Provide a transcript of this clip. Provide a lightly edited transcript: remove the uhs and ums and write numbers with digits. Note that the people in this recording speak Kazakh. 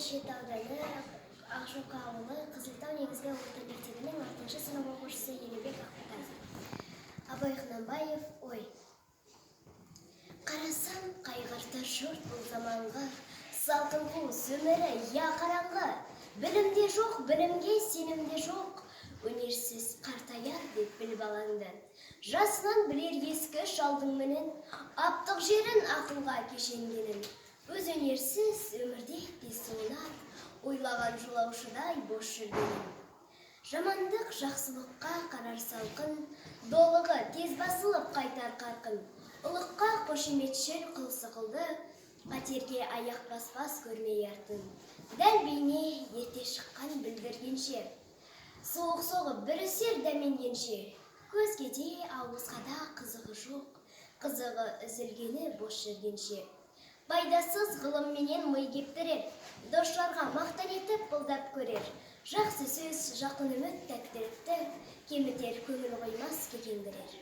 Шет ауданы, Ақшоқы ауылы, Қызылтау негізгі орта мектебінің алтыншы сынып оқушысы Елебек Ақботанов. Абай Құнанбаев, «Ой». Қарасам, қайғыртар жұрт бұл заманға, салқын қуыс өмірі я қараңғы. Білімде жоқ, білімге сенімде жоқ, өнерсіз қартаяр деп біл балаңды. Жасынан білер ескі шалдың мінін, аптық жерін, ақылға кешенгенін. Өз өнерсіз өмірде тез суынар, ойлаған жолаушыдай бос жүргенін. Жамандық жақсылыққа қарар салқын, долығы тез басылып қайтар қарқын. Ұлыққа қошеметшіл құл сықылды, қатерге аяқ баспас көрмей артын. Дәл бейне ерте шыққан білдіргенше, суық соғып бір үсер дәменгенше. Көзге де, ауызға да қызығы жоқ, қызығы үзілгені бос жүргенше. Пайдасыз ғылымменен ми кептірер, дос-жарға мақтан етіп бұлдап көрер. Жақсы сөз, жақын үміт тәттілікті кемітер, көңіл қоймас кекендірер.